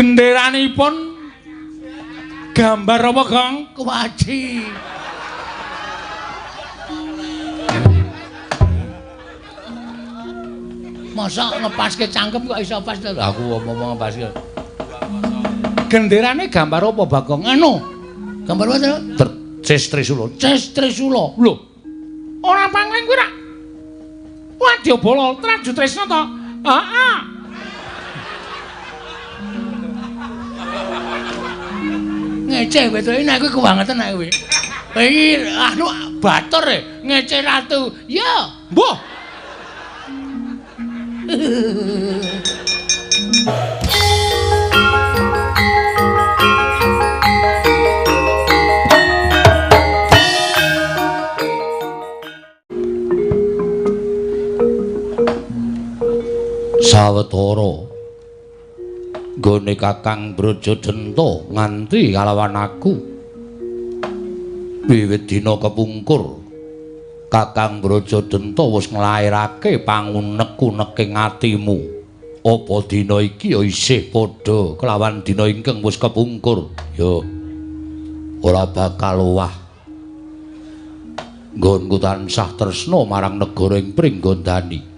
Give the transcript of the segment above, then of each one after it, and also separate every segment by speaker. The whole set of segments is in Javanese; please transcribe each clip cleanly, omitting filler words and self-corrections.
Speaker 1: Genderanipun gambar apa, Gong?
Speaker 2: Kuwaci. Masa ngepaske cangkem kok iso pas to? Aku ngomong ngepaske.
Speaker 1: Genderane gambar apa, Bagong? Anu,
Speaker 2: gambar apa to?
Speaker 1: Ces Trisula. Ces Trisula. Lho. Ora pangling kuwi ra. Wadyabala Traju Tresna to? Heeh.
Speaker 2: Ngece wedoke nek kuwi kebangetan nek kuwi. Iki anu batur e, ngece ratu. Ya,
Speaker 1: mbuh. Sawetara nggone Kakang Brajadenta nganti kalawan aku wiwit dina kepungkur Kakang Brajadenta wis nglairake pangunek-uneking atimu. Apa dina iki ya isih padha kelawan dina ingkang wis kepungkur? Ya ora bakal owah. Nggonku tansah tresna marang negara ing Pringgondani.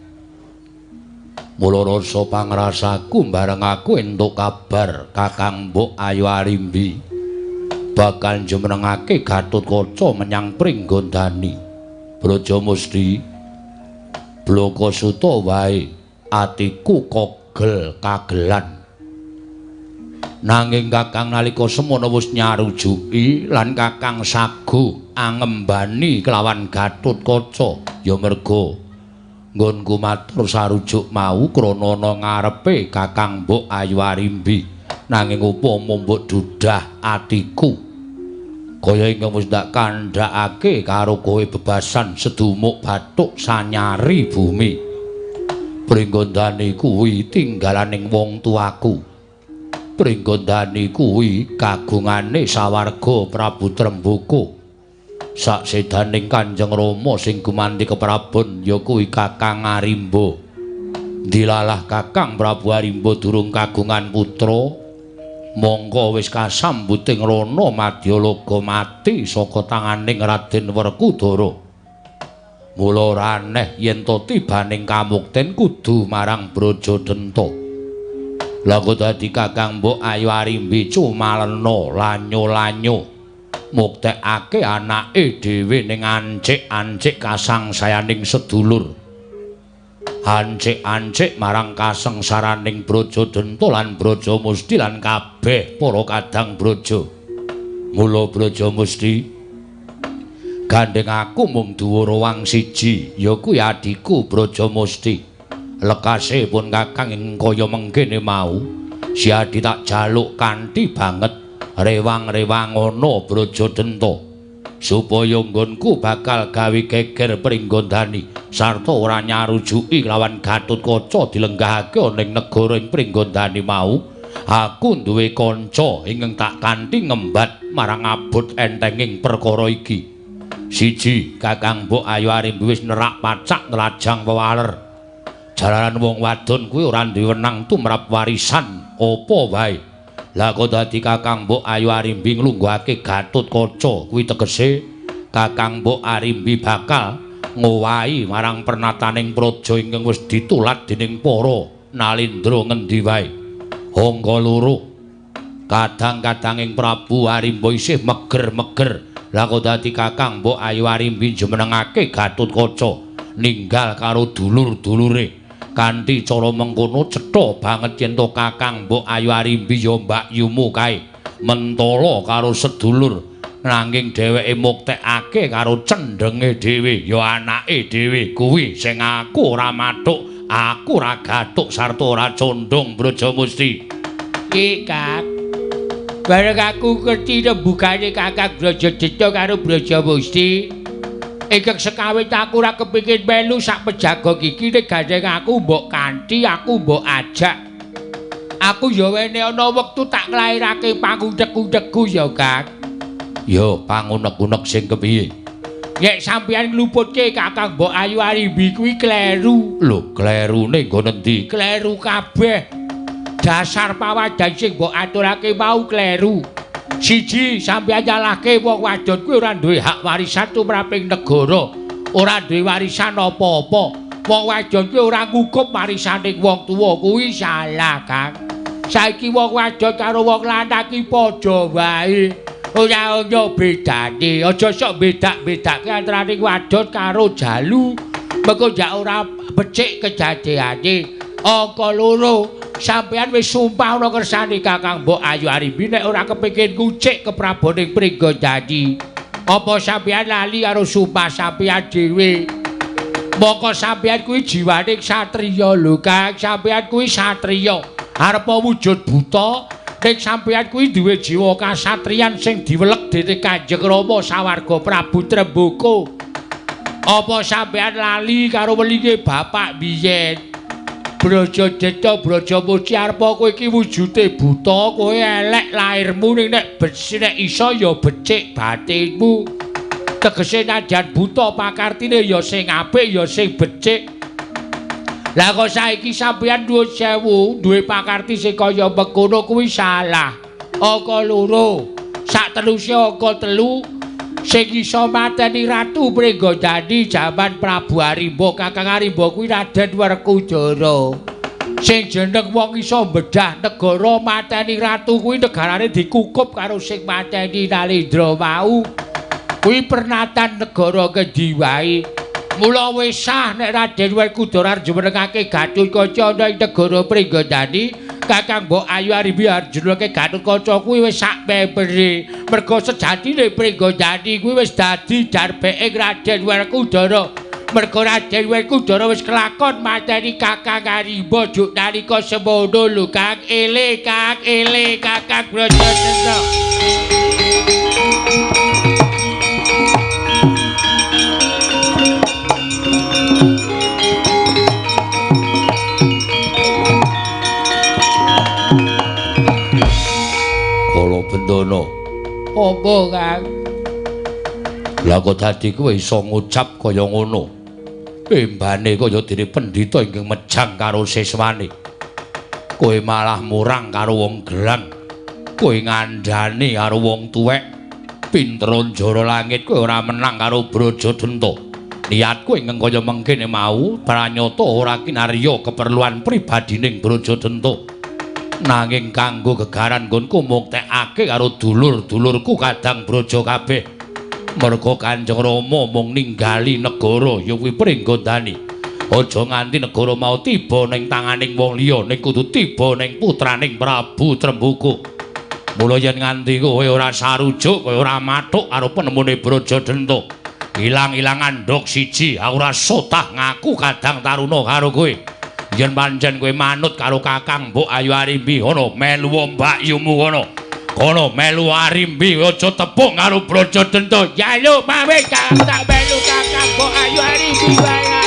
Speaker 1: Mula rasa pangrasaku bareng aku entuk kabar Kakang Mbok Ayu Arimbi bakal jumenengake Gatotkaca menyang Pringgondani. Brajamusti blaka suta wae atiku kogel kagelan. Nanging Kakang nalika semono wis nyarujuki lan Kakang sagu angembani kelawan Gatotkaca ya merga nggonku matur sarujuk mau krana ana ngarepe Kakang Mbok Ayu Arimbi. Nanging upama mbok dudah atiku kaya ingkang wis ndak kandhakake karo kowe bebasan sedumuk bathuk sanyari bumi. Pringgondani kuwi tinggalaning wong tuaku. Pringgondani kuwi kagungane sawarga Prabu Tremboko. Saksedaning Kanjeng Rama sing gumanti keprabon ya kuwi Kakang Arimba. Dilalah Kakang Prabu Arimba durung kagungan putra, mongko wis kasambuting rana madyalaga mati saka tanganing Raden Werkudara. Mula ora aneh yen to tibaning kamukten kudu marang Brajadenta. Lah kok dadi Kakang Mbok Ayu Arimbi cumalena lanyo-lanyo muktekake anake dhewe ning ancik-ancik kasangsayaning sedulur. Ancik-ancik marang kasengsaraning Brajadenta lan Brajamusti lan kabeh para kadang braja. Mula Brajamusti gandeng aku mung duwe rowang siji, ya kuwi adhiku Brajamusti. Lekase pun Kakang ing kaya mengkene mau, si adi tak jaluk kanthi banget rewang-rewang ana Brajadenta supaya nggonku bakal gawe geger Pringgondani sarta ora nyarujuki lawan Gatotkaca dilenggahake ana ing negara ing Pringgondani mau. Aku duwe kanca ingkang tak kanthi ngembat marang abot entenging perkara iki. Siji, Kakang Mbok Ayu Arimbi wis nerak pacak nlajang wewaler. Jalaran wong wadon kuwi ora duwe wenang tumrap warisan apa wae. Lah kok dadi Kakang Mbok Ayu Arimbi nglungguhake Gatotkaca kuwi tegese Kakang Mbok Arimbi bakal ngowahi marang pernataning praja ingkang wis ditulat dening para nalindra ngendi wae. Angka loro, kadang-kadanging Prabu Arimba isih meger-meger. Lah kok dadi Kakang Mbok Ayu Arimbi jumenengake Gatotkaca ninggal karo dulur-dulure. Kanthi cara mengkono cetha banget yen to Kakang Mbok Ayu Arimbi ya mbakyumu kae mentala karo sedulur, nanging dheweke muktekake karo cendhenge dhewe ya anake dhewe kuwi sing aku ora mathuk, aku ora gathuk sarta ora condong Brajamusti.
Speaker 2: Iki Kak, bareng aku ngerti rembugane Kakang Brajadenta karo Brajamusti, ingkang sekawit aku ora kepingin melu sak pejago iki nek gandeng aku mbok kanthi, aku mbok ajak. Aku ya wene ana wektu tak nglairake pangunek-unekku ya, Kang.
Speaker 1: Ya pangunek-unek sing kepiye?
Speaker 2: Nek sampeyan ngluputke Kakang Mbok Ayu Arimbi kuwi kleru.
Speaker 1: Lho, klerune nggon endi?
Speaker 2: Kleru kabeh. Dasar pawadan sing mbok aturake mau kleru. Siji, sampeyan nyalahke wong wadon kuwi ora duwe hak warisan tumraping negara, ora duwe warisan apa-apa. Wong wadon kuwi ora ngukup warisaning wong tuwa, kuwi salah, Kang. Saiki wong wadon karo wong lanang ki padha wae. Ora ana bedane. Aja sok bedak-bedake antaraning wadon karo jalu. Mengko jak ora becik kejadeane. Angka loro, sampeyan wis sumpah ana kersane Kakang Mbok Ayu Arimbi nek ora kepengin ngucik kepraboning Pringgondani. Apa sampeyan lali karo sumpah sampeyan dhewe? Mongko sampeyan kuwi jiwane satriya lho, Kang. Sampeyan kuwi satriya. Arepa wujud buta, ning sampeyan kuwi duwe jiwa kasatriyan sing diwelek dening Kanjeng Rama sawarga Prabu Tremboko. Apa sampeyan lali karo welinge bapak biyen? Brajadeta Brajamusti arepa kowe iki wujude buta, kowe elek lairmu ning nek becik nek iso ya becik batinmu. Tegese najan buta pakartine ya sing apik ya sing becik. Lah kok saiki sampeyan nuwun sewu duwe pakarti sing kaya mengkono kuwi salah. Angka loro, sak teruse angka telu sing iso mateni Ratu Pringgondani jaman Prabu Arimba. Kakang Arimba kuwi Raden Werkudara. Sing jeneng wong iso mbedah negara mateni ratu kuwi negarane dikukup karo sing mateni Nalendra mau. Kuwi pernatan negara ngendi wae. Mula wis sah nek Raden Werkudara jumenengake Gatotkaca ana ing negara Pringgondani, Kakang Mbok Ayu Arimbi arjunake Gatotkaca kuwi wis sak pepere. Merga sejatine Pringgondani kuwi wis dadi darbeke Raden Werkudara. Merga Raden Werkudara wis kelakon mateni Kakang Arimba juk nalika semono lho, Kang. Ele, Kang, ele Kakang Brajadeta.
Speaker 1: Bendana.
Speaker 2: Apa, Kang?
Speaker 1: Lah kok dadi kowe iso ngucap kaya ngono? Embane kaya dene pendhita ingkang mejang karo siswane. Kowe malah murang karo wong gerang. Kowe ngandhani karo wong tuwek. Pinter njara langit kowe ora menang karo Brajadenta. Niatku ingkang kaya mengkene mau pranyata ora kinarya keperluan pribadining Brajadenta. Nanging kanggo gegaran nggonku muktekake karo dulur-dulurku kadang braja kabeh. Merga Kanjeng Rama mung ninggali negara ya kuwi Pringgondani. Aja nganti negara mau tiba ning tanganing wong liya, ning kudu tiba ning putraning Prabu Tremboko. Mula yen nganti kowe ora sarujuk, kowe ora mathuk karo penemune Brajadenta, ilang-ilangan ndok siji, aku ora sotah ngaku kadang taruna karo kowe. Yen pancen kowe manut karo Kakang Mbok Ayu Arimbi, kono melu mbakyumu kono. Kono melu Arimbi, aja tepung karo Brajadenta.
Speaker 2: Jaluk pamit Kang, tak melu Kakang Mbok Ayu Arimbi wae.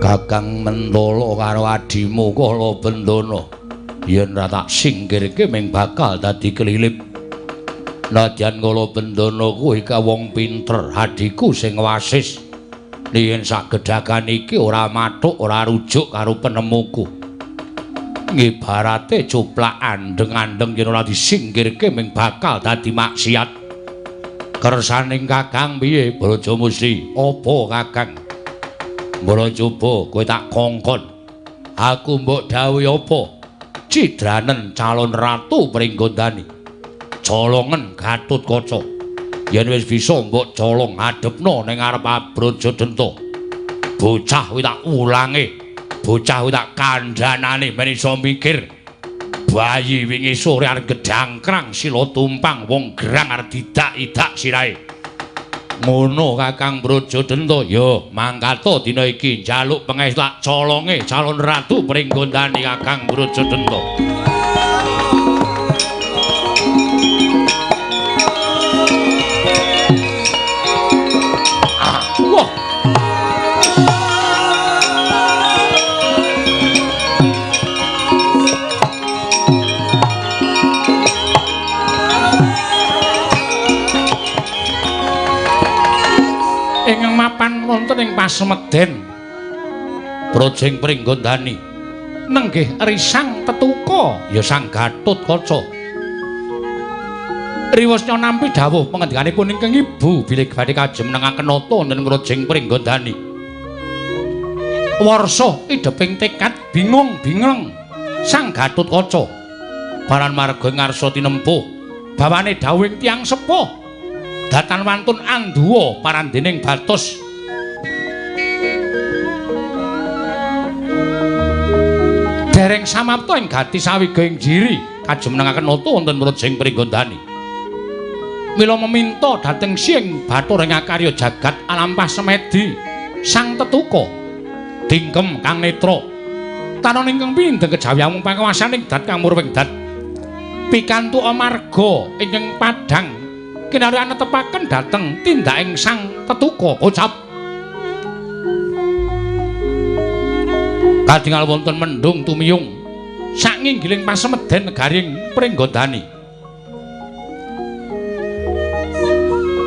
Speaker 1: Kakang Mentolo karo adimu Kala Bendana yen ora tak singkirke ming bakal dadi kelilip. Nadyan Kala Bendana kuwi ka wong pinter, adhiku sing wasis. Yen sak gedhagan iki ora mathuk ora rujuk karo penemuku. Ngibarate cuplak andeng-andeng yen ora disingkirke ming bakal dadi maksiat. Kersaning Kakang piye Brajamusti? Apa Kakang? Mbara coba kowe tak kongkon. Aku mbok dawuhi apa? Cidranen calon ratu Pringgondani. Colongen Gatotkaca. Yen wis bisa mbok colong adepno ning ngarep Brajadenta. Bocah kuwi tak ulange. Bocah kuwi tak kandhanane men iso mikir. Bayi wingi sore arep gedhangkrang sila tumpang wong gerang arep didak-idak sirahe. Ngono Kakang Brajadenta, ya mangkata dina iki njaluk pangestu tak colonge calon ratu Pringgondani Kakang Brajadenta. Wah. Mapan wonten ing pasemeden Brojeng Pringgondani nenggih risang tetuka ya Sang Gatotkaca. Riwasnya nampi dawuh pangandikanipun ingkang ibu bilih badhe kajeng menengaken nata wonten Brojeng Pringgondani. Warsa idheping tekad bingung bingleng Sang Gatotkaca baran marga ngarsa tinempuh bawane dawuhing tiyang sepuh datan wantun anduwa parandening batos. Dereng samapta ing gati sawiga ing jiri kajumenengaken nata wonten Brojeng Pringgondani. Mila meminta dhateng sing Bathara ing akarya jagat alampah semedi Sang Tetuka dingkem kang netra tanon ingkang pindheng kejawi amung panguwasaning dat kang murwing dat pikantuk amarga ingkang padhang kinarya netepaken dhateng tindaking Sang Tetuka kocap. Katingal wonten mendung tumiyung sak nginggiling pasemeden negaring Pringgondani.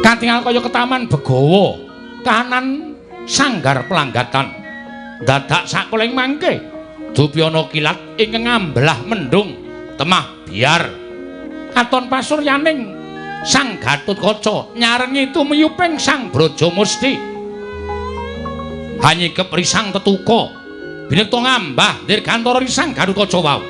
Speaker 1: Katingal kaya ketaman begawa kahanan sanggar pelanggatan. Dadak sakuling mangke dupyana kilat ingkang ngambelah mendung temah biar katon pasuryaning Sang Gatotkaca nyarengi tumiyuping Sang Brajamusti. Hanyikep risang tetuka binekta ngambah dirgantara risang Gatotkaca wau.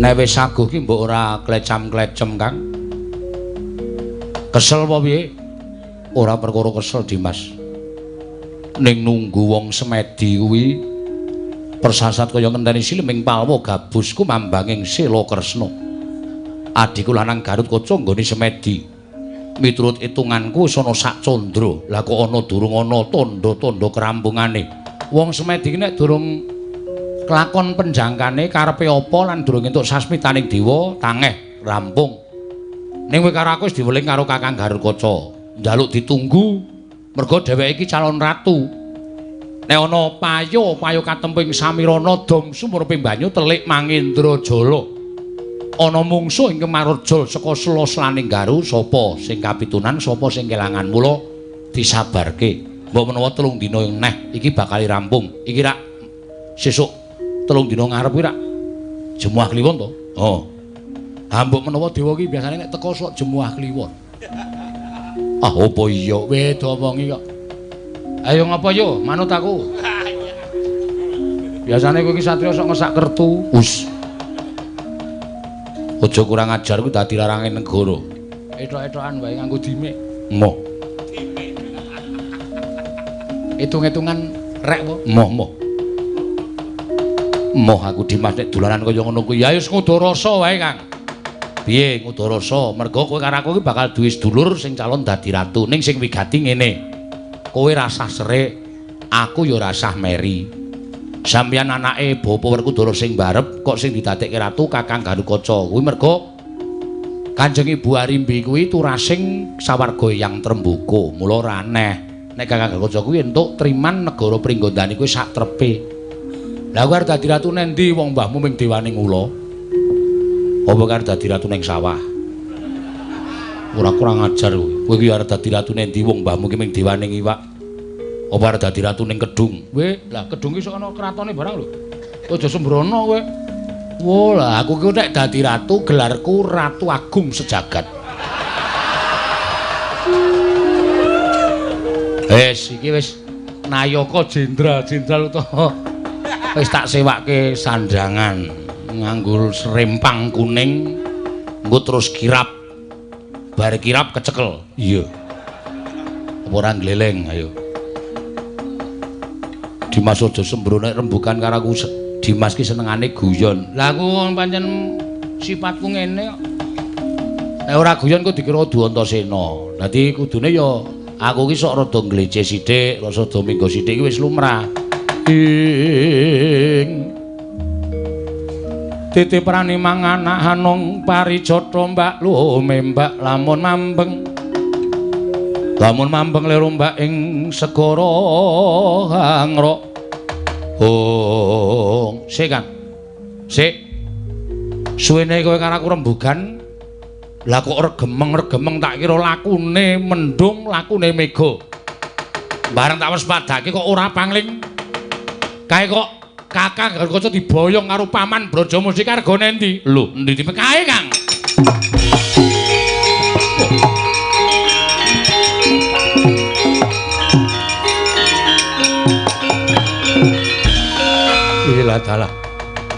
Speaker 1: Nek wis saguh ki mbok ora klecam-klecem, Kang. Kesel apa piye? Ora perkara kesel, Dimas. Ning nunggu wong semedi kuwi persasat kaya ngenteni siliming palwa gabusku mambanging Sela Kresna. Adhiku lanang Gatotkaca nggone semedi. Miturut itunganku wis ana sak candra. Lah kok ana durung ana tandha-tandha kerampungane. Wong semedi ki nek durung kelakon penjangkane karepe apa lan durung entuk sasmitaning dewa tangeh rampung. Ning kowe karo aku wis diweling karo Kakang Gatotkaca, njaluk ditunggu mergo dheweke iki calon ratu. Nek ana payo, payo katemping samirana dom sumurping banyu telik mangendra jala. Ana mungsuh ingkang marujul saka sela-selaning garu, sapa sing kapitunan, sapa sing kelangan. Mula disabarke. Mbok menawa 3 dina neh iki bakal rampung. Iki rak sesuk 3 dina ngarep kuwi rak Jemuah Kliwon to? Oh. Ha mbok menawa dewa ki biasane nek teko sok Jemuah Kliwon. Ah apa iya weh diomongi kok. Ayo ngapa yo manut aku. Biasane kowe iki satriya sok ngesak kertu. Us. Aja kurang ajar kuwi dadi larange negara.
Speaker 2: Ethok-ethokan wae nganggo dimik.
Speaker 1: Moh.
Speaker 2: Hitung-hitungan rek po.
Speaker 1: Moh moh. Moh aku Dimas nek dolanan kaya ngono kuwi. Ya wis ngudu rasa wae, Kang. Piye ngudu rasa? Mergo kowe karo aku iki bakal duwe sedulur sing calon dadi ratu. Ning sing wigati ngene. Kowe rasah serik, aku ya rasah meri. Sampeyan anake Bapak Werkudara sing barep kok sing didadekke ratu Kakang Gatotkaca. Kuwi mergo Kanjeng Ibu Arimbi kuwi turasing sawarga Eyang Tremboko. Mula ora aneh nek Kakang Gatotkaca kuwi entuk triman negara Pringgondani kuwi sak trepe. Lah kowe arep dadi ratu nang ndi wong mbahmu ming dewaning ula? Apa arep dadi ratu ning sawah? Ora kurang ajar kowe. Kowe iki arep dadi ratu ning ndi wong mbahmu ki ming dewane iwak. Apa arep dadi ratu ning Kedung? Kowe, lah Kedung ki sok ana kratone barang lho. Aja sembrono kowe. Wo lah aku ki nek dadi ratu gelarku Ratu Agung Sejagat. Wis iki wis Nayaka Jenderal utawa wis tak sewake sandangan nganggo serempang kuning engko terus kirap. Bar kirap kecekel. Iya. Apa ora gleleng ayo. Dimas aja sembrono nek rembugan karo aku. Dimas ki senengane guyon. Lah aku pancen sifatku ngene kok. Nek ora guyon kok dikira Duwantasena. Dadi kudune ya aku ki sok rada nglece sithik, rada minggo sithik ki wis lumrah. Ing titiprani manganak hanung parijata mbak lumembak lamun mambeng. Lamun mambeng lirumbak ing segara hangrok. Oh, sik Kang. Sik. Suwene kowe karo aku rembugan. Lah kok regemeng-regemeng tak kira lakune mendung, lakune mega. Bareng tak waspadake kok ora pangling. Kae kok Kakang Gatotkaca diboyong karo paman Brajamusti kargone endi? Lho, endi dipekae, Kang? Ilah dalah.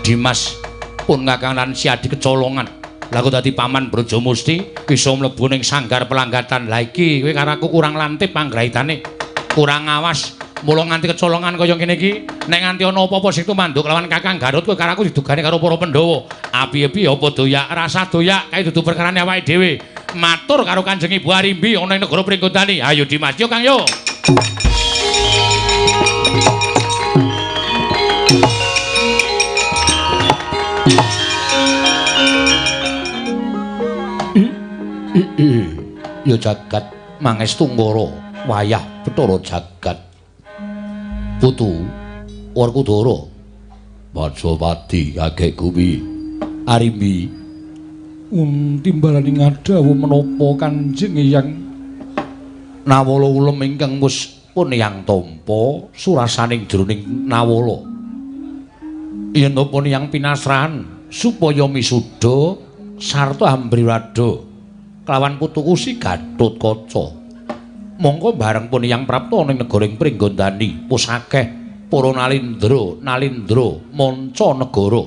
Speaker 1: Dimas pun Kakang lan Siadi kecolongan. Lah kok dadi paman Brajamusti bisa mlebu ning sanggar pelanggatan. Lah iki kowe karo aku kurang lantip panggraitane. Kurang awas. Mula nganti kecolongan kaya ngene iki, nek nganti ana apa-apa sing tumanduk lawan Kakang Garut kowe karo aku didugane karo para Pandhawa. Api-api apa doyak, rasa doyak kae dudu perkarane awake dhewe. Matur karo Kanjeng Ibu Arimbi ana ing negara Pringgondani. Ayo Dimas, yo Kang yo. Ya jagat mangestu ngoro wayah Bathara jagat. Putu Werkudara Bajapati kakek kuwi Arimbi timbalane ngadhawuh menapa Kanjeng Eyang Nawala ulem ingkang wis pun eyang tampa surasaning jroning nawala yen pun eyang pinasrahan supaya misuda sarta ambriwada kelawan putuku si Gatotkaca. Mongko bareng pun yang prapta ning negara ing Pringgondani wis akeh para nalindra manca negara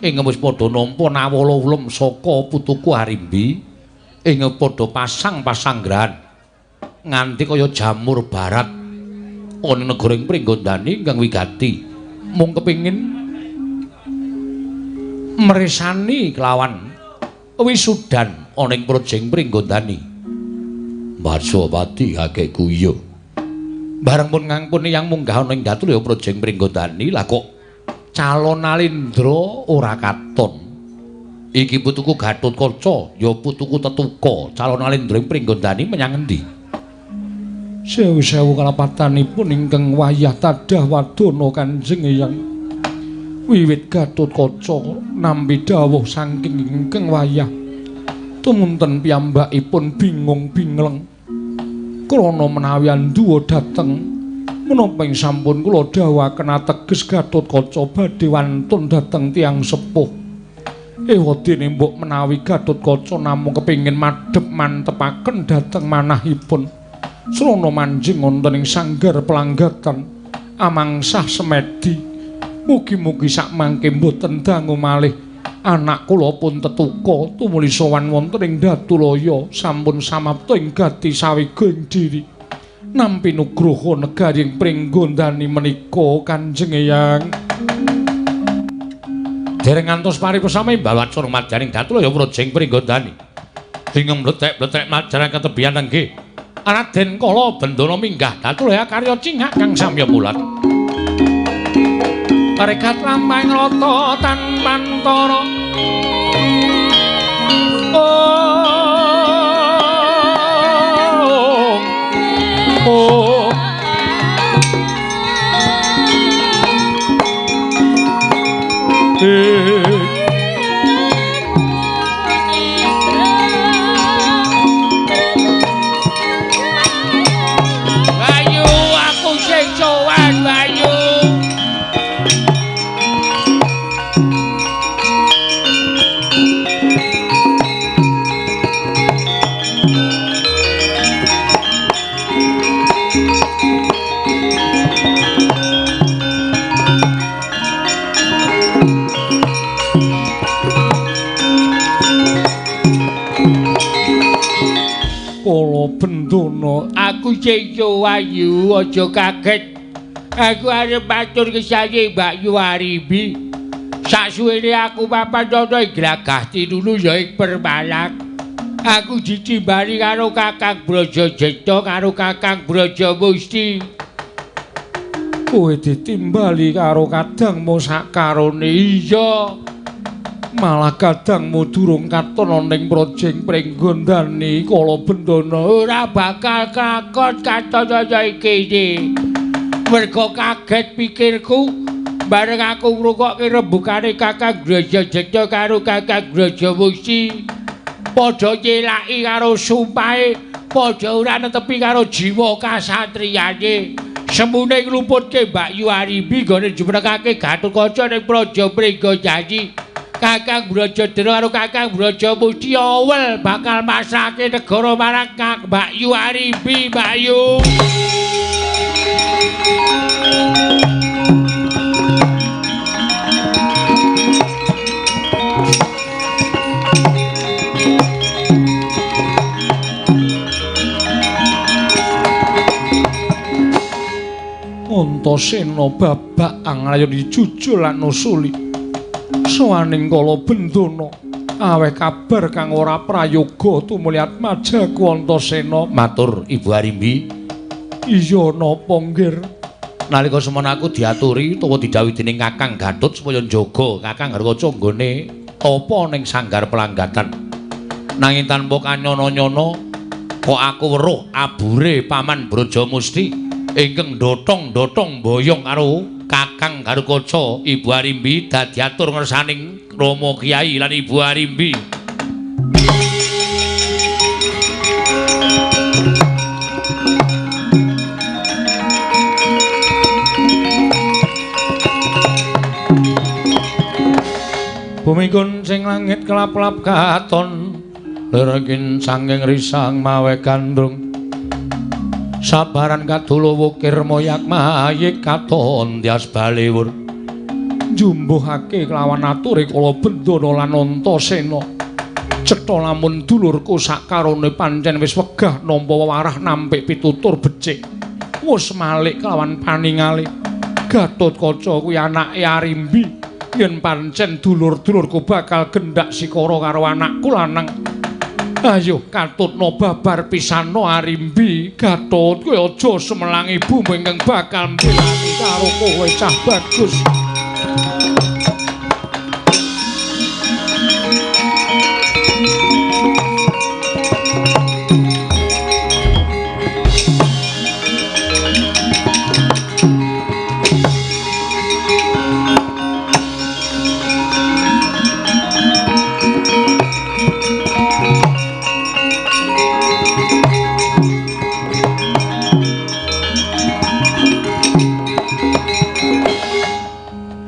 Speaker 1: ing wis padha nampa nawala ulem saka putuku Arimbi ing padha pasang-pasanggrahan nganti kaya jamur barat ana negara ing Pringgondani ingkang wigati mung kepengin mresani kelawan wisudan ana ing projeng Pringgondani. Bajapati kakekku iya. Bareng pun ngangkun yang munggah ana ing Datulaya projeng Pringgondani lah kok calon Nalindra ora katon. Iki putuku Gatotkaca ya putuku Tetuka. Calon Nalindra ing Pringgondani menyang endi? Sewu-sewu kalapatanipun ingkang wayah tadah wadana Kanjeng Eyang. Wiwit Gatotkaca nampi dawuh saking ingkang wayah tumunten piyambakipun bingung bingleng krana menawi anduwa dhateng menapa ing sampun kula dawuhaken ateges Gatotkaca badhe wantun dhateng tiyang sepuh. Ewadene mbok menawi Gatotkaca namung kepengin madhep mantepaken dhateng manahipun srana manjing wonten ing sanggar pelanggatan amangsah semedi. Mugi-mugi sakmangke mboten dangu malih anak kula pun tetuka tumuli sowan wonten ing Datulaya sampun samapta ing gati sawega ing diri nampi nugroho negari ing Pringgondani menika Kanjeng Eyang. Dereng ngantos paripesame mbawat madyaning Datulaya projeng Pringgondani ing mlethek-mlethek madyaran ketebian nenggih Raden Kala Bendana minggah Datulaya karya cingak kang samya mulat. Tarekat lampahing rata tanpantara. Oh, oh. Kalabendana.
Speaker 2: Aku Ceco Ayu, aja kaget. Aku arep matur kesaye Mbak Yu Arimbi. Saksuwene aku papan ana ing Glagah Tinulu ya ing Permalang. Aku ditimbali karo Kakang Brajajeta karo Kakang Brajamusti.
Speaker 1: Kowe ditimbali karo kadangmu sakarone?
Speaker 2: Iya.
Speaker 1: Malah kadangmu durung katon ning Projeng Pringgondani Kalabendana.
Speaker 2: Ora bakal kakon katon ana iki. Mergo kaget pikirku bareng aku ngrungokke rembugane Kakang Brajajeta karo Kakang Brajamusti. Padha nyelaki karo sumpahe, padha ora netepi karo jiwa kasatriyane. Semune nglumputke Mbak Yu Arimbi nggone jumenengake Gatotkaca ning Praja Pringgondani. Kakang Brajadena karo Kakang Brajamusti awel bakal masrahke negara marang Kang Mbak Yu Arimbi, Mbak Yu.
Speaker 1: Antasena babak anglayoni jujul lan nusuli sowaning Kalabendana aweh kabar kang ora prayoga tumuli atmajaku Antasena. Matur Ibu Arimbi. Iya napa nggir? Nalika semono aku diaturi utawa didhawuhi dening Kakang Gatut supaya njaga Kakang Garkaca nggone tapa ning sanggar pelanggatan. Nanging tanpa kanyono-nyono kok aku weruh abure Paman Brajamusti ingkang dotong-dotong boyong karo Kakang Garkaca. Ibu Arimbi dadi atur ngersaning Rama Kyai lan Ibu Arimbi. Bumi kuncing langit kelap-kelap katon, lerekin sanging risang mawe gandrung. Sabaran kadolo wukir moyak mayik katon tias baliwur. Jumbuhake kelawan ature Kalabendana lan Antasena. Cetha lamun dulurku sakarone pancen wis wegah nampa wewarah nampik pitutur becik. Wis malik kelawan paningale. Gatotkaca kuwi anake Arimbi. Yen pancen dulur-dulurku bakal gendak sikara karo anakku lanang. Ayo katutno babar pisano Arimbi. Gatut kowe aja semelang ibumu ingkang bakal mbelani karo kowe cah bagus.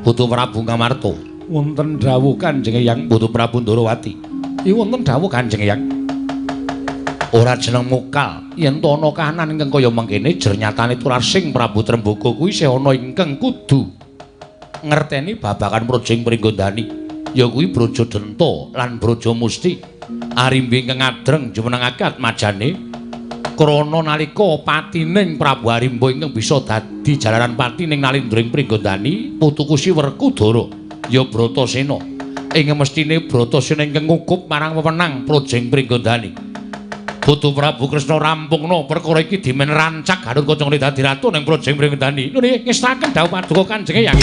Speaker 1: Putu Prabu Ngamarta, wonten dawuh Kanjeng Eyang. Putu Prabu Ndorowati, wonten dawuh Kanjeng Eyang. Ora jeneng mukal yen to ana kahanan ingkang kaya mengkene, jernyatane turasing Prabu Trembaka kuwi isih ana ingkang kudu ngerteni babagan Projeng Pringgondani, ya kuwi Brajadenta lan Brajamusti. Arimbi ingkang adreng jumenengake atmajane krana nalika patining Prabu Arimba ingkang bisa dadi jalaran patining nalindring Pringgondani, putuku si Werkudara ya Bratasena. Ing mestine Bratasena ingkang ngukup marang wewenang Projeng Pringgondani. Putu Prabu Kresna rampungna perkara iki dimen rancak Gatotkaca ngene dadi ratu ning Projeng Pringgondani. Nggih, ngestaken dawuh paduka Kanjeng Eyang.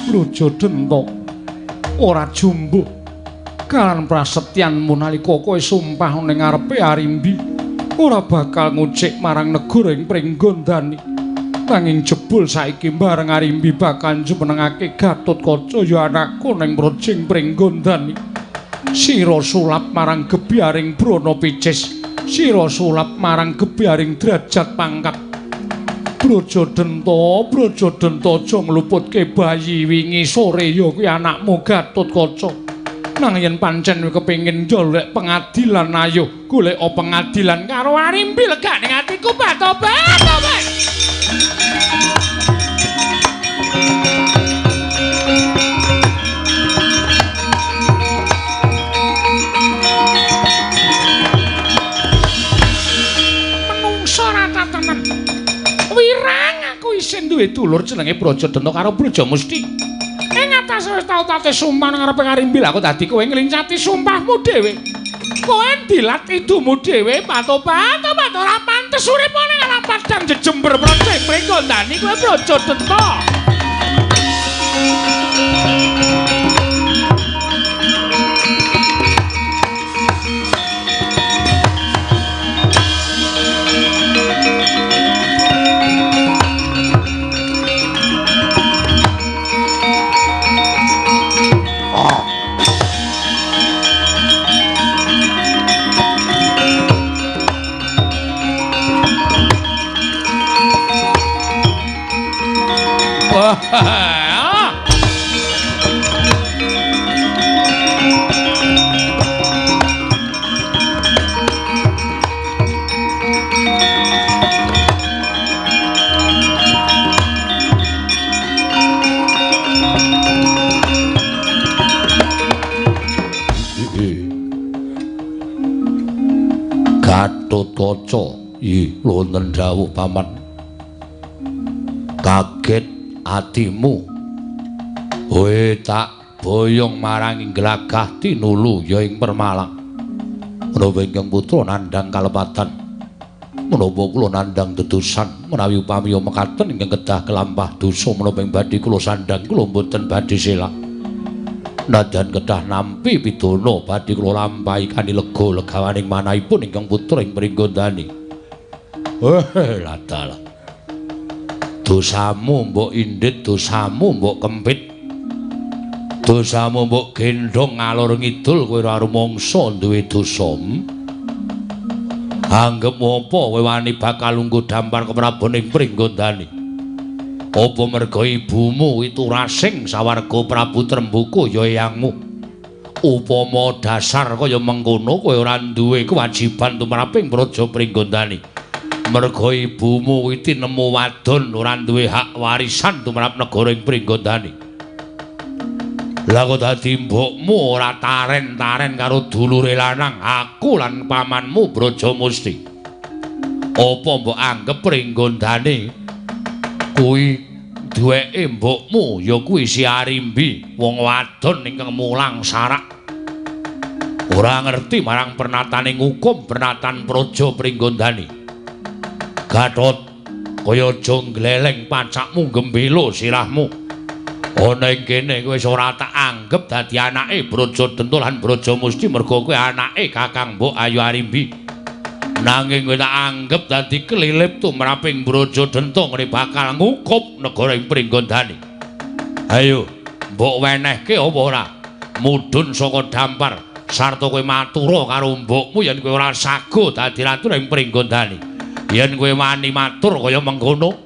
Speaker 1: Brajadenta ora jumbuh kalan prasetyanmu nalika kowe sumpah ning ngarepe Arimbi ora bakal ngucik marang negara ing Pringgondani. Nanging jebul saiki bareng Arimbi bakal jumenengake Gatotkaca ya anakku ning Mrojing Pringgondani. Sira sulap marang gebyaring Brana Picis, sira sulap marang gebyaring derajat pangkat. Braja Denta, Braja Denta aja ngluputke bayi wingi sore ya kuwi anakmu Gatotkaca. Nang yen pancen kowe kepengin golek pengadilan ayo golek pengadilan karo Arimbi legak ning atiku batobat. Menungso rata tenan. Wirang aku isin duwe dulur jenenge Braja Denta karo Braja Musti. Ing atase wis tau tate sumpah nang ngarepe Arimbi, aku dadi kowe nglincati sumpahmu dhewe. Kowe dilat idumu dhewe, patobat ora pantes urip nang alam padang jejember Braja Pringgondani kowe Braja Denta.
Speaker 3: Gatotkaca, ih wonten dawuh paman. Kaget atimu. Kowe tak boyong marang glagah tinulu ya ing Permalang. Menapa ingkang putra nandhang kalepatan? Menapa kula nandhang dedusan menawi upami mekaten ingkang kedah kelampah dosa menapa ing badhe kula sandhang kula mboten badhe selak. Nadyan kedah nampi pidana badhe kula lampahi kanthi lega legawaning manahipun ingkang putra ing Pringgondani. Ladalah. Dosamu mbok indit, dosamu mbok kempit. Dosamu mbok gendhong ngalor ngidul kowe ora rumangsa duwe dosa. Anggepmu apa kowe wani bakal lungguh dampar keprabon ing Pringgondani? Apa merga ibumu itu rasing sawarga Prabu Trembuka ya eyangmu? Upama dasar kaya mengkono kowe ora duwe kewajiban tumraping Praja Pringgondani. Merga ibumu kuwi tinemu wadon ora duwe hak warisan tumrap negara ing Pringgondani. Lah kok dadi mbokmu ora taren-taren karo dulure lanang aku lan pamanmu Braja Musti. Apa mbok anggep Pringgondani kuwi duweke mbokmu ya kuwi si Arimbi wong wadon ingkang mulang sarak. Ora ngerti marang pernatane ngukum pernatan Praja Pringgondani. Gatot kaya aja ngleleng pacakmu gembelo sirahmu. Ana ing kene kowe wis ora tak anggep dadi anake Braja Denta lan Braja Musti merga kowe anake Kakang Mbok Ayu Arimbi. Nanging kowe tak anggep dadi kelilip tumraping Braja Denta ngene bakal ngukup negara ing Pringgondani. Ayo, mbok wenehke apa ora? Mudhun saka dampar sarta kowe matura karo mbokmu yen kowe ora sago dadi ratu ing Pringgondani. Yen kowe wani matur kaya mengkono,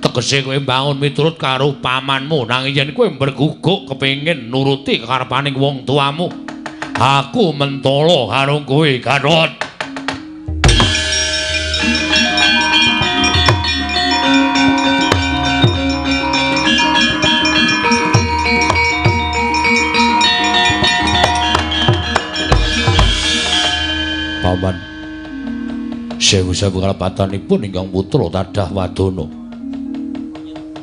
Speaker 3: tegese kowe mbangun miturut karo pamanmu. Nanging yen kowe mberguguk kepengin nuruti kekarepaning wong tuamu, aku mentolo karo kowe, Gatot. Paman, sewu-sewu kalepatanipun ingkang putra tadah wadana.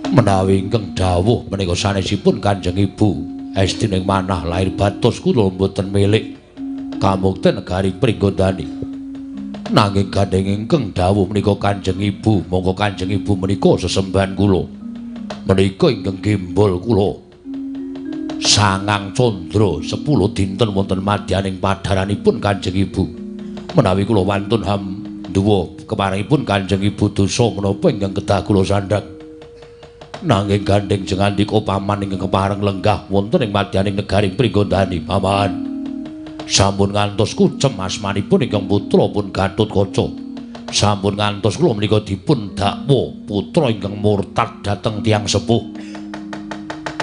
Speaker 3: Menawi ingkang dawuh menika sanesipun Kanjeng Ibu esti ning manah lahir batos kula mboten milik kamukten negari Pringgondani. Nanging gandheng ingkang dawuh menika Kanjeng Ibu, monggo Kanjeng Ibu menika sesembahan kula. Menika ingkang gembol kula sangang candra 10 dinten wonten madyaning padharanipun Kanjeng Ibu. Menawi kula wantun hamduwa keparengipun Kanjeng Ibu dosa menapa ingkang kedah kula sandhang.
Speaker 1: Nanging gandeng jengandika paman ingkang kepareng lenggah wonten ing madyaning negari Pringgondani paman. Sampun ngantos kucem asmanipun ingkang putra pun Gatotkaca. Sampun ngantos kula menika dipun dakwa putra ingkang murtad dhateng tiyang sepuh.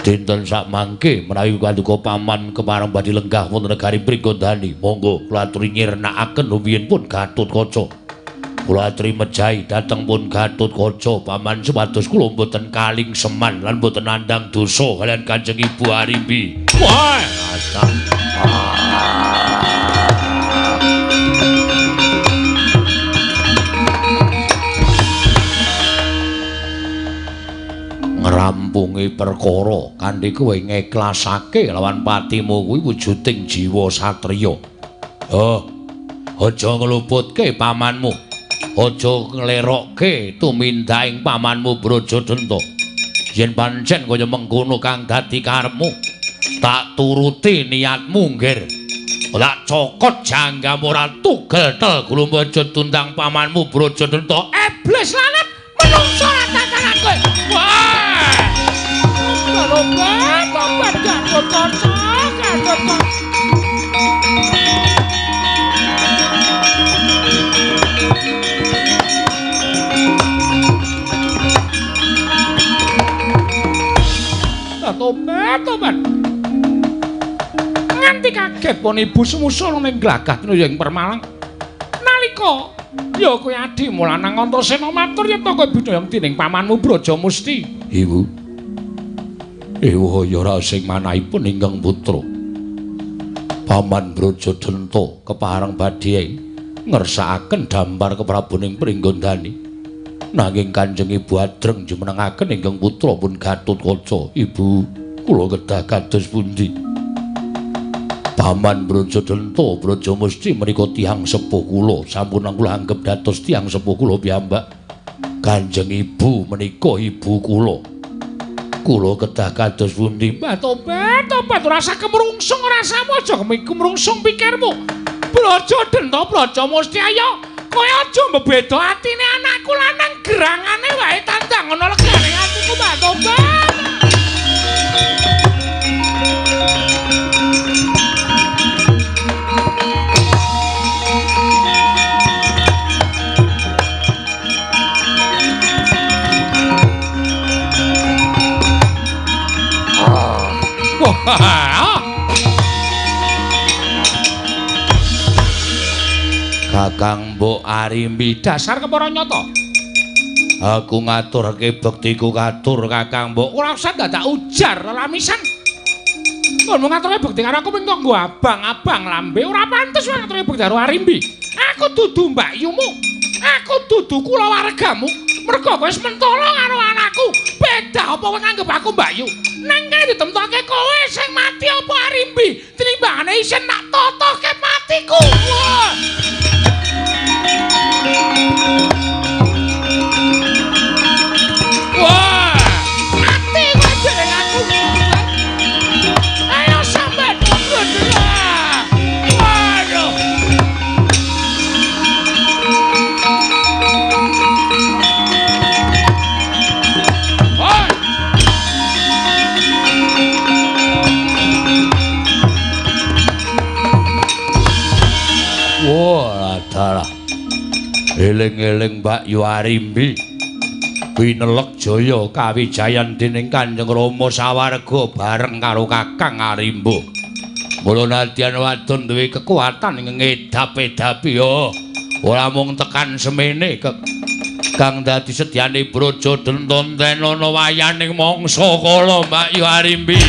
Speaker 1: Dinten sakmangke menawi paduka paman kepareng badhe lenggah wonten negari Pringgondani, monggo kula aturi nyirnakaken rumiyin pun Gatotkaca. Kula aturi mejahi dhateng pun Gatotkaca paman supados kula mboten kaling seman lan mboten nandhang dosa kaliyan Kanjeng Ibu Arimbi. Wah, ngrampungi perkara kanthi kowe ngeklasake lawan patimu kuwi wujuding jiwa satriya. Oh, aja ngluputke pamanmu. Aja nglerokke tumindaking pamanmu Brajadenta. Yen pancen kaya mengkono kang dadi karepmu, tak turuti niatmu nggir. Tak cokot janggamu ora tugel tel gulumba aja tundang pamanmu Brajadenta.
Speaker 2: Iblis lanat menungso tatanan kowe. Wah! Tobat, tobat Gatotkaca, Gatotkaca. Tobat, tobat. Nganti kaget pon ibu sumusul ning glagah tinuya ing Permalang. Nalika ya kowe adimu lanang Antasena matur yen kowe binayang dening pamanmu Brajamusti.
Speaker 1: Ibu. Ewa ya ora sing manahipun ingkang putra. Paman Brajadenta kepareng badhe ngersakaken dampar keprabuning Pringgondani. Nanging Kanjeng Ibu Adreng jumenengaken ingkang putra pun Gatotkaca. Ibu, kula kedah kados pundi? Paman Brajadenta Brajamusti menika tiyang sepuh kula, sampun kula anggep dados tiyang sepuh kula piyambak. Kanjeng Ibu menika ibu kula. Kula kedah kados pundi?
Speaker 2: Mbah tobat, tobat ora usah kemrungsung, ora usah aja kemrungsung pikirmu. Brajadenta Brajamusti ayo kowe aja mbebeda atine anakku lanang gerangane wae tandang ana legane atiku Mbah tobat. Wah.
Speaker 1: Kakang Mbok Arimbi
Speaker 2: dasar kepara nyata.
Speaker 1: Aku ngaturke bektiku katur Kakang Mbok.
Speaker 2: Ora usah dadak ujar lamisan. Kon ngaturke bekti karo aku mung nggo abang-abang lambe ora pantes ngaturke bekti karo Arimbi. Aku dudu mbakyumu. Aku dudu kulawargamu. Mergo kowe wis mentolo karo anakku. Beda apa kowe nganggep aku mbakyu? Nang kene ditemtoke kowe sing mati apa Arimbi? Tinimbangane isin nak totohke matiku. Wah. Wah, mati kowe dereng aku. Ayo sampe turun. Waduh. Hoi.
Speaker 1: Wah, dalah. Eling-eling Mbak Yu Arimbi winelek jaya kawijayan dening Kanjeng Rama sawarga bareng karo Kakang Arimba. Mula nadyan wadon duwe kekuatan ngedap-edapi ya ora mung tekan semene kang dadi sedyane Brajadenta enten ana wayaning mangsa kala Mbak Yu Arimbi.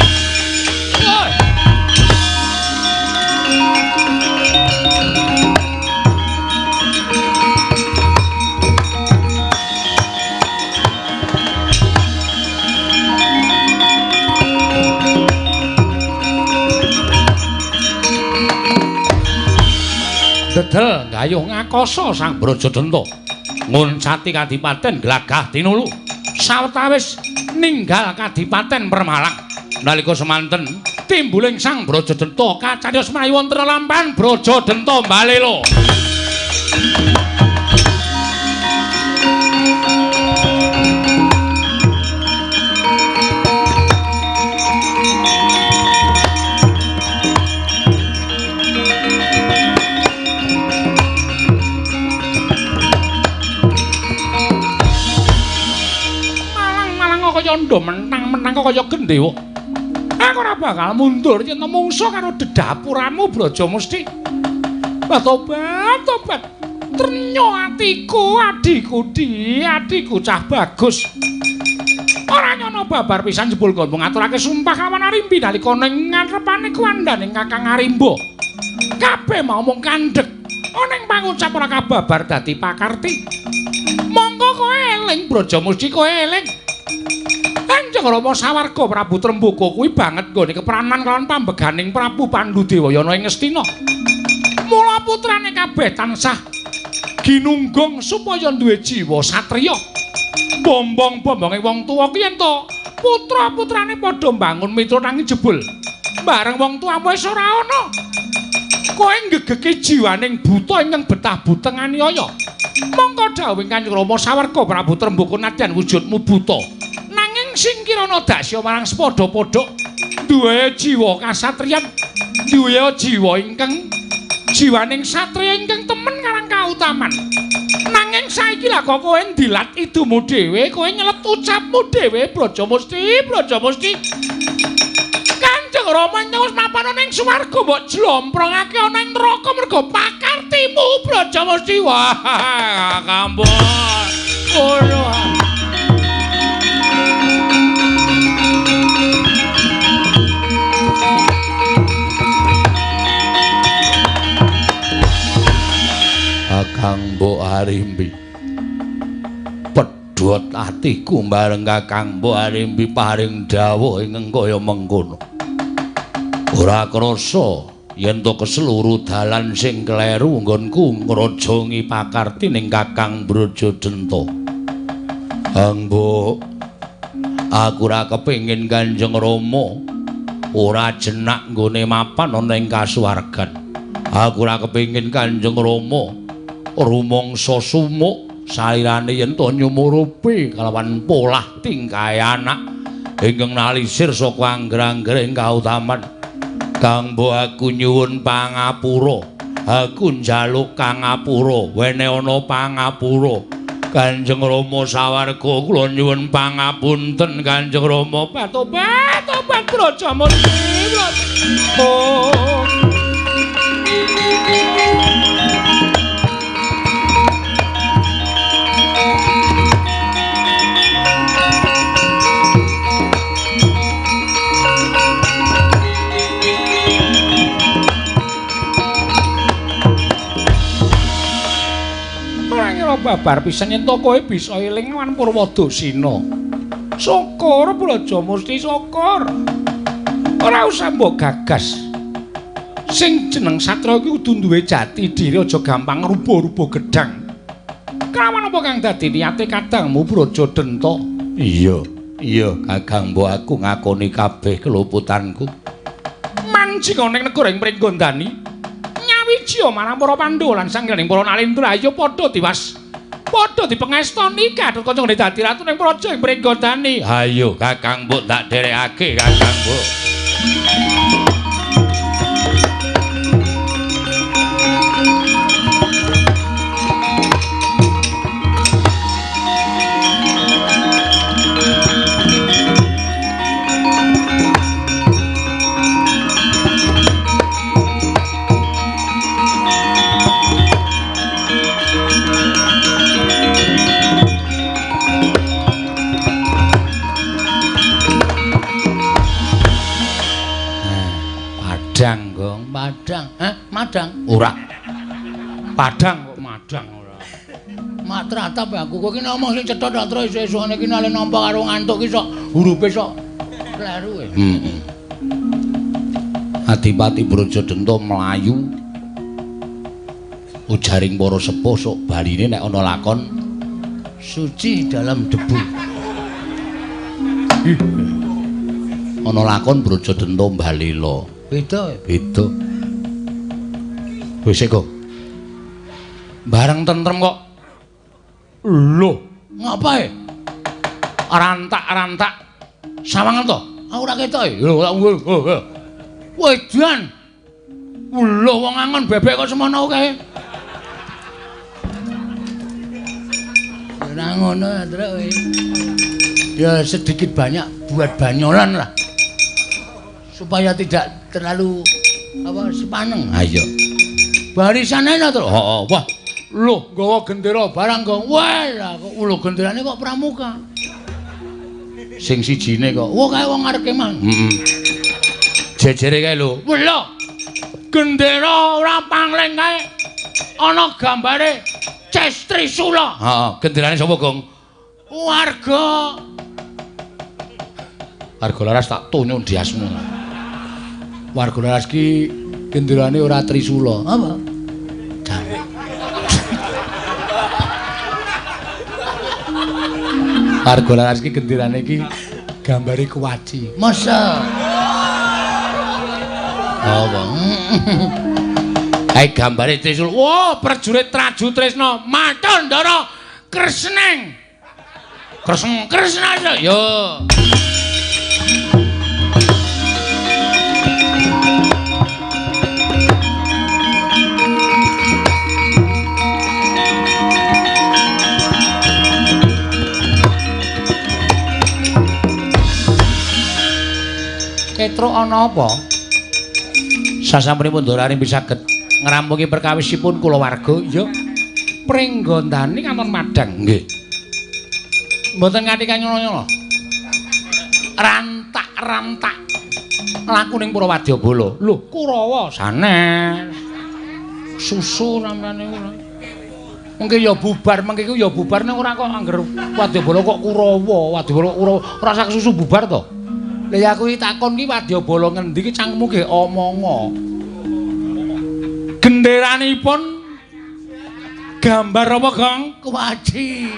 Speaker 2: Dedel gayuh ngakasa Sang Brajadenta nguncati kadipaten Glagah Tinulu. Sawetawis ninggal kadipaten Permalang nalika semanten timbuling Sang Brajadenta kacariyos menawi wonten lelampahan Brajadenta Mbalela.
Speaker 1: londo mentang-mentang kaya gendhewa. Aku ora bakal mundur yen mungsuh karo dedapuramu Brajamusti. Tobat, tobat. Trenyo atiku, adhiku di, adhiku cah bagus. Ora nyono babar pisan jebul nggonmu ngaturake sumpah kawan Arimbi nalika ning ngarepane kuwandane Kakang Arimba. Kabeh mau mung kandhek. Ana ing pangucap ora kababar dadi pakarti. Monggo kowe eling Brajamusti, kowe eling. Kanjeng Rama sawarga Prabu Trembaka kuwi banget nggone kepranan kelawan pambeganing Prabu Pandudewayana ing Ngastina. Mula putrane kabeh tansah ginunggung supaya duwe jiwa satriya. Bombong-bombonge wong tuwa ki yen to putra-putrane padha mbangun mitra nanging jebul bareng wong tuamu wis ora ana. Kowe nggegeki jiwaning buta ingkang betah buteng aniaya. Mongko dawuhing Kanjeng Rama sawarga Prabu Trembaka nadyan wujudmu buta. Nanging sing kirana dasya marang sepadha-padha duwe jiwa kasatriyan, duwe jiwa ingkang jiwaning satriya ingkang temen karang kautaman. Nanging saiki lah kok kowe ndilat idumu dhewe, kowe nyelet ucapmu dhewe Brajamusti, Brajamusti. Kanjeng Rama wis mapan ana ing swarga mbok jlomprongake ana ing neraka mergo pakartimu Brajamusti. Wah, kampung. Ngono. Kakang Mbok Arimbi, pedhot atiku bareng Kakang Mbok Arimbi paring dawuh ingkang kaya mengkono. Ora krasa yen to keseluruh dalan sing kleru nggonku ngrojongi pakarti ning Kakang Brajadenta. Kang Mbok, aku ora kepengin Kanjeng Rama ora jenak nggone mapan ana ing kasuwargan. Aku ora kepengin Kanjeng Rama rumangsa sumuk salirane yen to nyumurupi kalawan polah tingkahe anak ingkang nalisir saka angger-anggering kautaman. Kang Mbok, aku nyuwun pangapura, aku njaluk kangapura, wene ana pangapura. Kanjeng Rama sawarga kula nyuwun pangapunten Kanjeng Rama. Tobat, tobat Brajamusti. Oh. Babar pisan yen to kowe bisa eling lan Purwadasina. Syukur Brajamusti, syukur. Ora usah mbok gagas. Sing jeneng satriya iki kudu duwe jati diri, aja gampang rubuh-rubuh gedang. Kelawan apa kang dadi niate kadangmu Brajadenta? Iya, iya Kakang Mbok, aku ngakoni kabeh keluputanku. Manjing ana ing negara ing Pringgondani, nyawiji marang para Pandhawa lan sanggraning para Nalendra, ayo padha tiwas. Padha dipengestoni Gatotkaca nggone dadi ratu ning praja ing Pringgondani. Hayo Kakang Mbok tak dherekake Kakang Mbok. Padang, Gong, padang. Hah? Madang? Ora. Padang kok madang ora. Matratap aku kowe iki ngomong sing cetha tak terus esuk-esukane iki nale nampa karo ngantuk ki sok hurufe sok kleru. Heeh. Adipati Brajadenta mlayu ujaring para sepuh sok baline nek ana lakon suci dalam debu. Ana lakon Brajadenta Mbalela. Beda, beda. Wis kok. Bareng tentrem kok. Lho, ngapae? Rantak-rantak. Sawangan to? Aku ora ketok e. Lho, wedan. Lho, wong angon bebek kok semono kae. Ora ngono, Andra kowe. Ya sedikit banyak buat banyolan lah. Supaya tidak terlalu apa sepaneng. Ayo. Barisan ae to. Heeh. Wah, lho nggawa gendera barang kok. Wah, lah kok lho genderane kok pramuka. Sing sijine kok. Wah, kae wong arep kemah. Heeh. Jejere kae lho. Wah, lho. Gendera ora pangling kae. Ana gambare Ces Trisula. Heeh, genderane sapa, Gong? Warga. Warga Laras tak tonyo ndiasmu. Warga Laras ki genderane ora Trisula. Apa? Warga Laras ki genderane ki gambare kuwaci. Masa? Apa? Kae gambare Trisula. Wah, prajurit Traju Tresna, matur Ndara Kresneng. Kresna Kresna yo. Petruk ana apa? Sasampunipun Ndara Arimbi saged ngrampungi perkawisipun kulawarga, ya. Pringgondani kanton madhang, nggih. Mboten nganti kanyana-nyana. Rantak-rantak laku ning para wadyabala. Lho, Kurawa sanes. Susu sampeyan niku. Mengke ya bubar, mengke iku ya bubar ning ora kok angger wadyabala kok Kurawa, wadyabala Kurawa, ora sak susu bubar to. Lah ya aku iki takon ki wadyabala ngendi ki cangkemmu ge omonga. Genderanipun gambar apa, Gong? Kuwaci.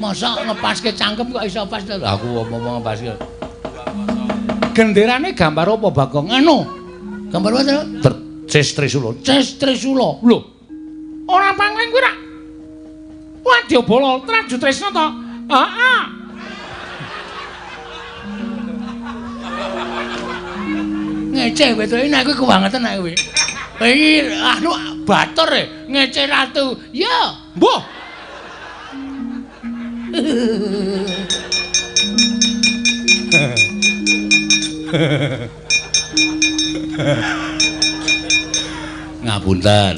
Speaker 1: Masa ngepaske cangkem kok iso pas to? Aku omong ngepaske. Genderane gambar apa, Bagong? Anu. Gambar apa to? Ces Trisula. Ces Trisula. Lho. Ora pangling kuwi ra. Wadyabala Traju Tresna to? Heeh. Ngece wedoke nek kuwi kebangetan nek kuwi. Iki anu batur e ngece ratu. Ya, mbuh. Ngapunten.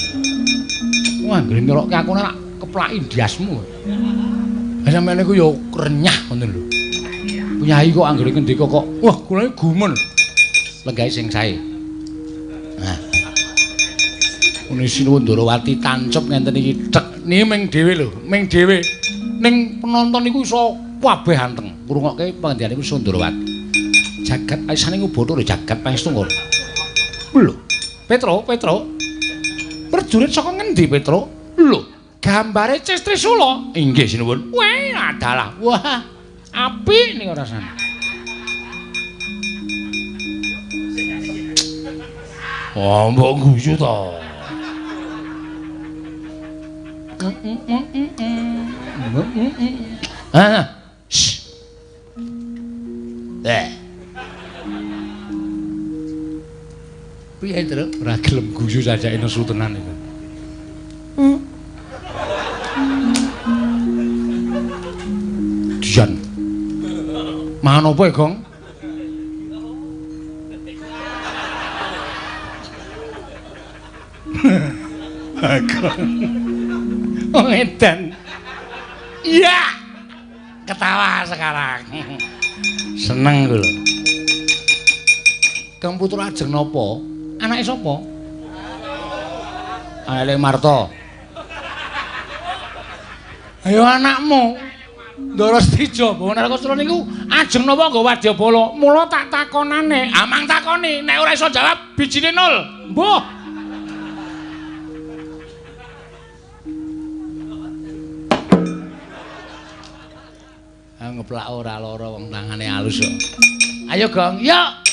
Speaker 1: Wah, anggere nyelokke aku nek keplaki ndiasmu. Lah sampeyan niku ya renyah ngono lho. Punyai kok anggere ngendika kok, wah kula iki gumun. Lenggahe sing sae. Nah. Muni Sinuwun Ndorowati tancep ngenten iki tek niki ming dhewe lho, ming dhewe. Ning penonton niku iso kabeh anteng ngrungokke pangendikane Sundrawati. Jagat aisane nguboto lho jagat pangestu ngono. Lho, Petro, Petro. Prajurit saka ngendi, Petro? Lho, gambare Ces Trisula. Inggih sinuwun. Wah, adalah. Wah, apik niku rasane. Oh, mbok guyu to. Ah. Eh. Piye, Truk? Ora gelem guyu sajake nesu tenan iku. Dian. Mangan apa, Gong? Bagong. Oh, edan. Iya. Ketawa sekarang. Seneng lho. Kang Putra Ajeng napa? Anake sapa? Anake Marta. Ayo anakmu. Ndara Stijo, bawa Narakasura niku ajeng napa nggo wadyabala? Mula tak takonane, amang takoni, nek ora iso jawab bijine nol. Mbuh. Ah ngeplak ora lara wong tangane alus kok. Ayo Gong, yuk.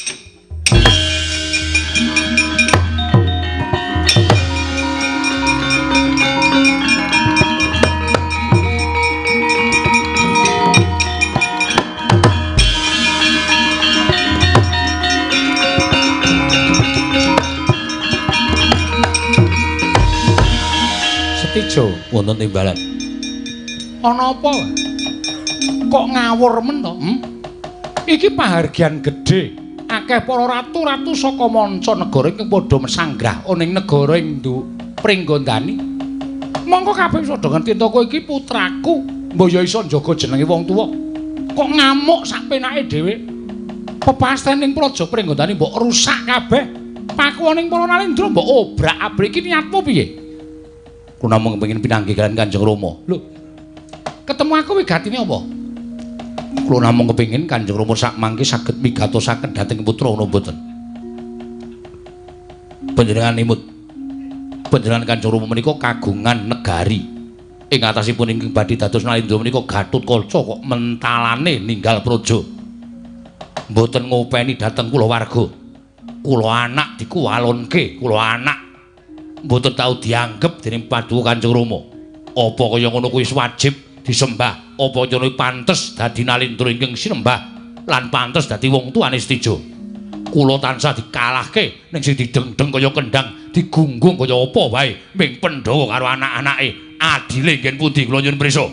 Speaker 1: Setijo wonten timbalan.
Speaker 3: Ana apa? Kok ngawur men to? Iki pahargyan gedhe. Akeh para ratu-ratu saka manca negara ingkang padha mesanggrah ana ing negara Indu Pringgondani. Mongko kabeh padha ngerti to kowe iki putraku, mbok ya iso njaga jenenge wong tuwa. Kok ngamuk sak penake dhewe? Pepasten ing Praja Pringgondani mbok rusak kabeh. Pakuwoning para Nalendra mbok obrak-abrik, iki niatmu piye?
Speaker 1: Kula namung kepengin pinanggih kaliyan Kanjeng Rama.
Speaker 3: Lho. Ketemu aku wigatine apa?
Speaker 1: Kula namung kepengin Kanjeng Rama sak mangke saged migatosaken dhateng putra napa mboten. Panjenengan imut. Panjenengan Kanjeng Rama menika kagungan negari. Ing atasipun ingkang badhe dados Nalendra menika Gatotkaca kok mentalane ninggal praja. Mboten ngopeni dhateng kulawarga. Kula anak dikuwalonke, kula anak mboten tau dianggep dening Paduka Kanjeng Rama. Apa kaya ngono kuwi wajib disembah, apa kaya ngono pantes dadi Nalendra ingkang sinembah lan pantes dadi wong tuane Setija. Kula tansah dikalahke ning sing didengdeng kaya kendhang, digunggung kaya apa wae ming Pandhawa karo anak-anake. Adile ngen pundi kula nyuwun prisa.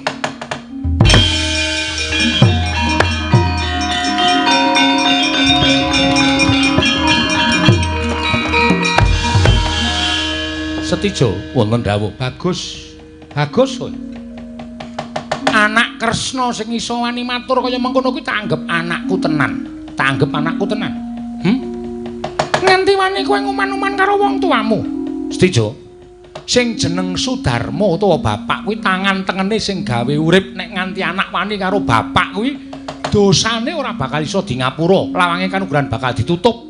Speaker 3: Setijo
Speaker 1: wonten dawuh.
Speaker 3: Bagus. Bagus kowe. Anak Kresna sing iso wani matur kaya mengkono kuwi tak anggep anakku tenan. Tak anggep anakku tenan. Nganti wani kowe nguman-uman karo wong tuamu.
Speaker 1: Setijo,
Speaker 3: sing jeneng Sudarma utawa bapak kuwi tangan tengene sing gawe urip. Nek nganti anak wani karo bapak kuwi dosane ora bakal iso di ngapura, lawange kanugrahan bakal ditutup.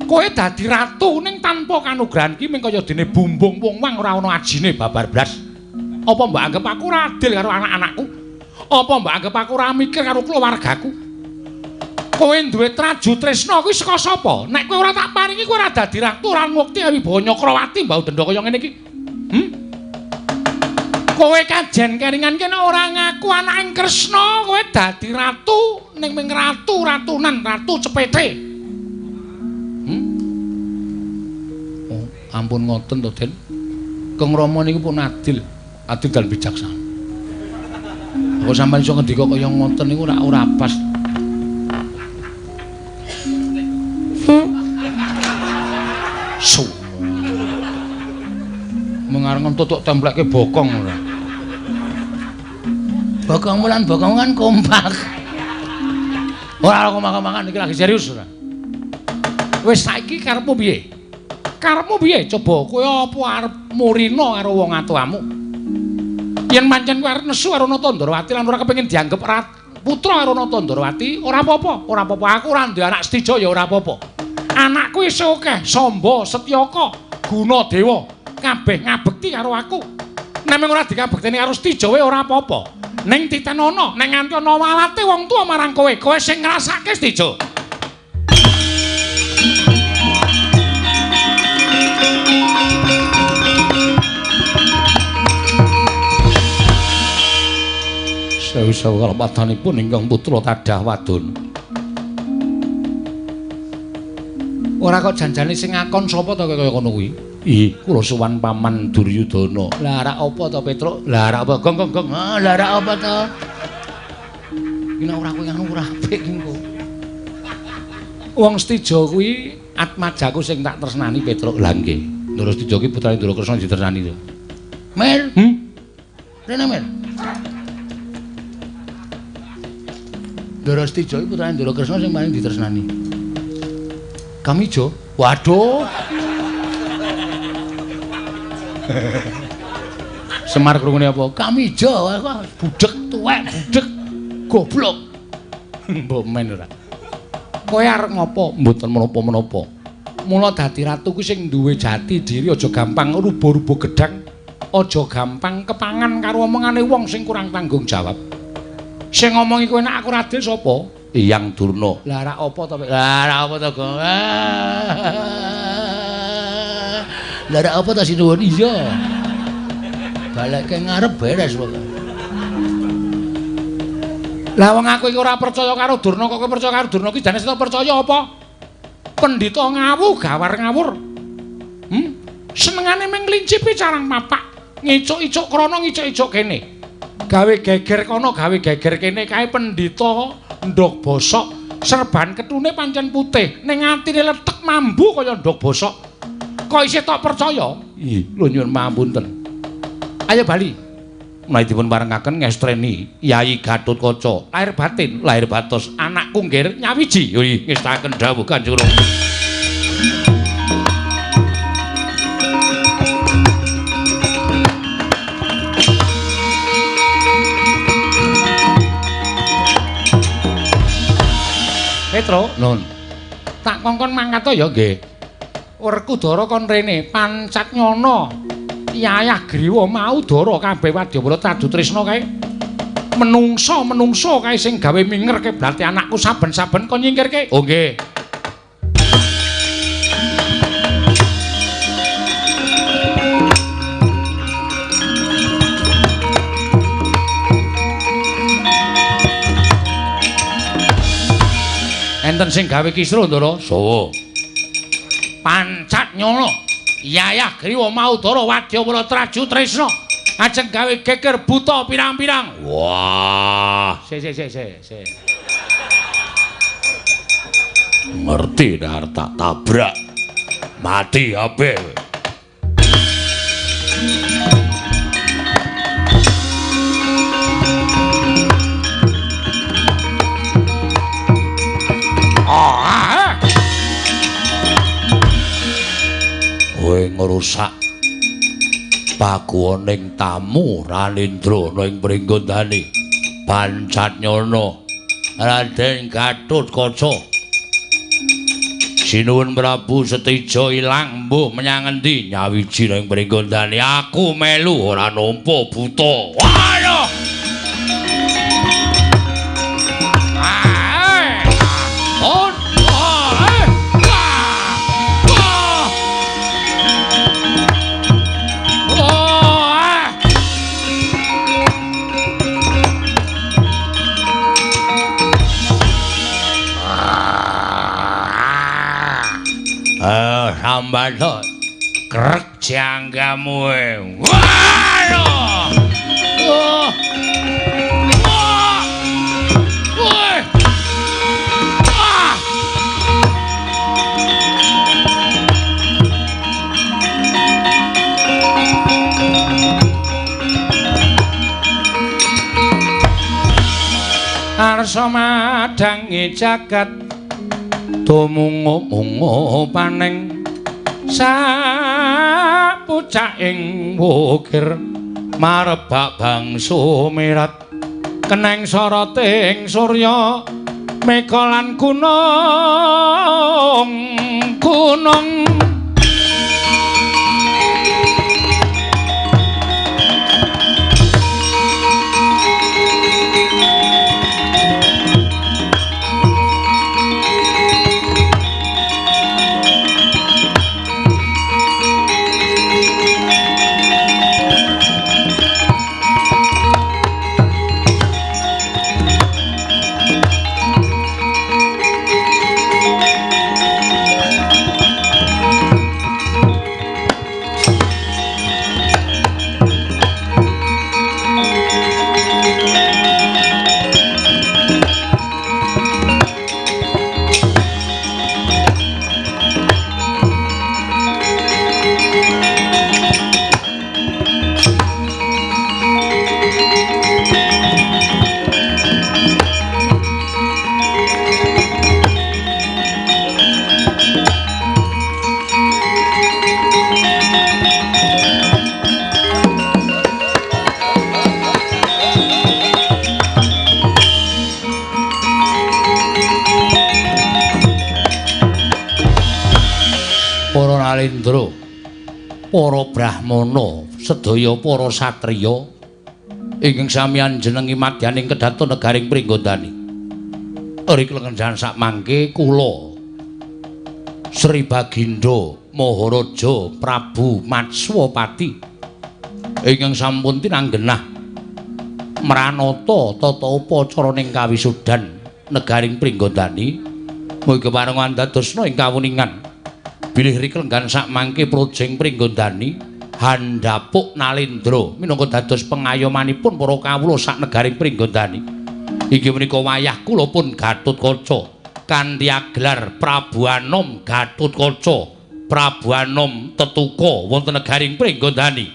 Speaker 3: Kowe dadi ratu ning tanpa kanugrahan ki mung kaya dene bumbung wong wang ora ana ajine babar blas. Apa mbok anggep aku ora adil karo anak-anakku? Apa mbok anggep aku ora mikir karo keluargaku? Kowe duwe traju tresna kuwi saka sapa? Nek kowe ora tak paringi kowe ora dadi ratu, ora ngukti wibawa Nyakrawati mbau denda kaya ngene iki. Kowe kajen keringan kene ora ngaku anake Kresna, kowe dadi ratu ning ming ratu-ratunan, ratu cepete.
Speaker 1: Oh, ampun ngoten to, Den. Kang Rama niku pun adil, adil dan bijaksana. Aku sampeyan iso ngendika kaya ngoten niku ora pas. Su. Mengareng tutuk templekke bokong ora. Bokongmu lan bokongmu kan kompak. Ora kompak-kompakan iki lagi serius ora.
Speaker 3: Wis saiki karepmu piye? Karepmu piye? Coba kowe apa arep murina karo wong atuamu? Yen pancen kowe arep nesu karo Nata Ndrawati lan ora kepengin dianggep putra karo Nata Ndrawati, ora apa-apa, ora apa-apa. Aku ora duwe anak Setija ya ora apa-apa. Anakku isih akeh, Samba, Setyaka, Gunadewa, kabeh ngabekti karo aku. Nek mung ora dikabekteni karo Setija wae ora apa-apa. Ning titenono, nek nganti ana walate wong tuwa marang kowe, kowe sing ngrasake Setija.
Speaker 1: Sewu-sewu kalepatanipun ingkang putra tadah wadon.
Speaker 3: Ora kok janjane sing ngakon sapa to kaya ngono kuwi?
Speaker 1: Ih, kula sowan Paman Duryudana.
Speaker 3: Lah rak apa to, Petruk? Lah rak apa? Gong gong gong. Ah, lah rak apa to? Iki nek ora kowe ngono ora apik iki kok. Wong Setija kuwi atmajaku sing tak tresnani, Petruk.
Speaker 1: Lah nggih. Ndara Setija ki putrane Ndara Kresna ditresnani to.
Speaker 3: Mer. Rene Mer. Ndara Setija iki putrane Ndara Kresna sing paling ditresnani. Kamijo. Waduh. Semar krungune apa? Kamijo, budhek tuwek, budhek goblok. Mbok men ora. Kowe arep ngopo?
Speaker 1: Mboten menapa-menapa.
Speaker 3: Mula dadi ratu kuwi sing duwe jati diri, aja gampang rubo-rubo gedhang, aja gampang kepangan karo omongane wong sing kurang tanggung jawab. Sing ngomongi kowe nek aku ora adil sapa?
Speaker 1: Eyang Durna.
Speaker 3: Lah rak apa to? Lah rak apa to, Gong? Lah rak apa to sinuwun? Iya. Balekke ngarep beres pokoke. Lah wong aku iki ora percaya karo Durna, kok kowe percaya karo Durna ki jane percaya apa? Pendhita ngawu gawar ngawur. Senengane mung nglincipi carang papak.
Speaker 1: Ngicuk-icuk krana ngicuk-icuk kene. Gawe geger kono, gawe geger kene kae pendhita ndhog bosok, serban ketune pancen putih, ning atine letek mambu kaya ndhog bosok. Kok isih tok percaya? Ih, lho nyuwun pangapunten. Ayo bali. Menawi dipun parengaken ngestreni Yai Gatotkaca, lahir batin, lahir batos, anakku nggir nyawiji. Yoi, ngestaken dawuh Kanjeng Rama. Petro, nun. Tak kongkon mangkat to ya nggih. Werkudara kon rene, pancat nyono. Yayah Griwa mau dara kabeh wadyabala Traju Trisna kae. Menungso-menungso kae sing gawe minger keblate anakku saben-saben kon nyingkirke. Oh nggih. Enten sing gawe kisruh, Ndara? Sawa. Pancat nyono. Yayah Griwa mau dara wadyabala Traju Trisna ajeng gawe geger buta pirang-pirang. Wah, sik sik sik sik. Ngerti nek tak tabrak. Mati kabeh. Kowe ngrusak paguwoning tamu Ralindra ana ing Pringgondani. Pancat nyono Raden Gatotkaca. Sinuwun Prabu Setija ilang mbuh menyang endi nyawiji ing Pringgondani. Aku melu ora nampa buta. Waduh. Sambato krek janggamu. Waduh. Oh. Wah. Woi. Wah. Arsa madangi jagat tumungu-mungu paneng sapucaking wukir marebak bangsu mirat keneng soroting surya mega lan gunung gunung. Nalendra, para brahmana, sedaya para satriya ingkang sami anjenengi madyaning kedaton negaring Pringgondani. Rik lengenjan sakmangke kula Sri Bagindo Maharaja Prabu Matswapati ingkang sampun tinanggenah mranata tata upacara ing kawisudan negaring Pringgondani, mugi pareng andadosna ing kawuningan bilih riklenggan sakmangke projeng Pringgondani Handapuk Nalendra minangka dados pengayomanipun para kawula sak negaring Pringgondani. Inggih menika wayah kula pun Gatotkaca kanthi agelar Prabu Anom Gatotkaca, Prabu Anom Tetuka wonten negaring Pringgondani.